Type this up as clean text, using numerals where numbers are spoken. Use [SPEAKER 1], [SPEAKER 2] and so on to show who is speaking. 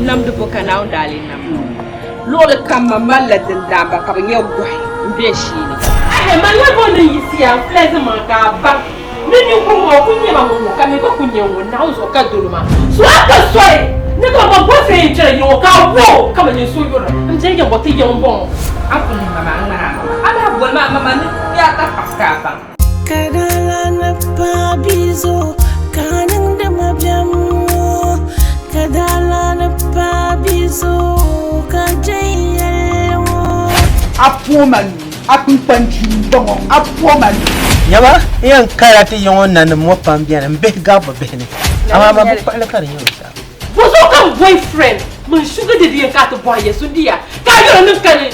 [SPEAKER 1] Namdi bo ka Naawuni daa lee nam ma? Luɣili kam man malila dindaamba ka bɛ nyɛ gɔhi m-be n shee ni. Ɛhɛ, man la bo ni yiɣisiya n-filɛzi maŋa ka a baŋ ni ninkurigu maa o ku nyɛ ma ŋun ŋɔ ka mi gba ku nyɛ ŋun Naawuni zuɣu ka dol o maa. So a ka soli ni ka ma boyfriend yɛn chɛla yiŋ o ka a wo ka ma nyɛ so yuri n beni yiŋ bɔ ti yiŋ m-bɔŋɔ. A ku lihi ma maa n ŋmani a ma maa. A lahi boli ma a ma maa ni bɛ a ka paɣisi ka a baŋ.
[SPEAKER 2] Ka daa ni paai bia zuɣu ka a niŋdi ma biɛm ŋɔ. Ka daa ni paai bia zuɣu ka je n yɛlli ŋɔ.
[SPEAKER 3] A pooi ma nuu, a kpiŋkpanjuu m-bɔŋɔ, a pooi ma nuu.
[SPEAKER 4] Nyama, n yɛn kaya ti yiŋ o nanim ŋɔ pam beni m-bihi gabi bɛ bihi ni, amaa man bi kpuɣi li ka di nyɛ binshɛɣu.
[SPEAKER 1] Bɔzuɣu ka m boyfriend mini sugar daddy yɛn ka a ti bɔhi ya sundiya ka a yɛl o niŋ kani?